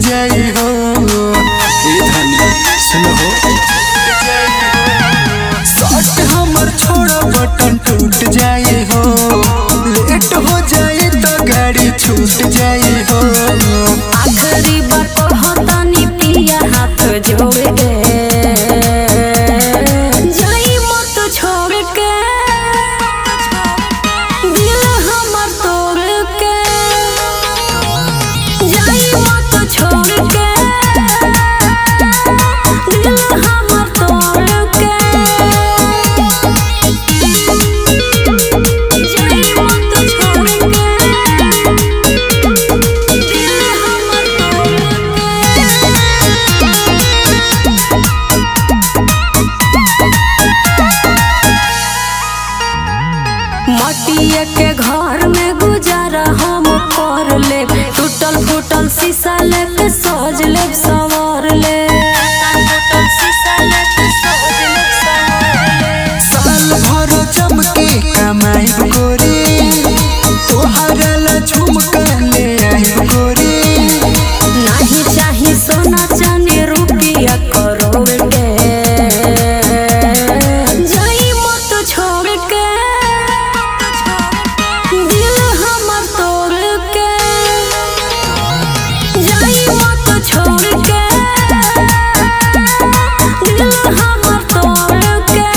जाई हो। ए धनी सुनो हो, शर्ट हमर छोड़ बटन टूट जाई हो। लेट हो जाई तो गाड़ी छूट जाई हो। आखिरी बार कहतानी पिया हाथ जोड़ के, जाई मत छोड़ के, दिल हमर तोड़ के, जाई मत छोड़ के, दिल हमर तोड़ के, जाई मत छोड़ के, दिल हमर तोड़ के। मटिया के घर में गुजारा हम कर ले, टूटल फूटल शीशा लेके सज ले सवर ले। साल भर चमके कमाई गोरी, तोहरा ला झुमका ले आई गोरी। नहीं चाही सोना चांदी रुपया करोड़ के, जाई मत छोड़ के, दिल हमर तोड़ के, जाई मत छोड़ के, दिल हमर तोड़ के।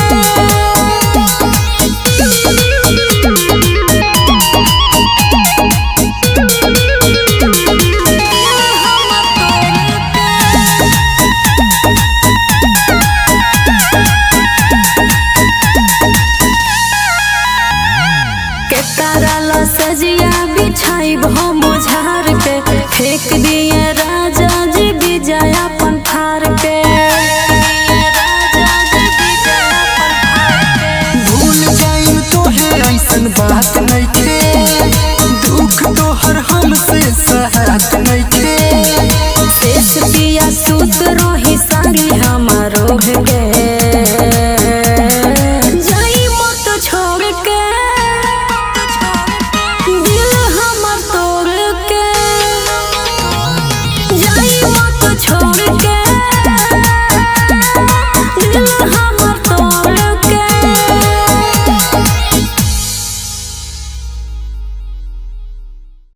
के तारा ला सजिया बिछाइब हम झाड़ के, फेंक दिए।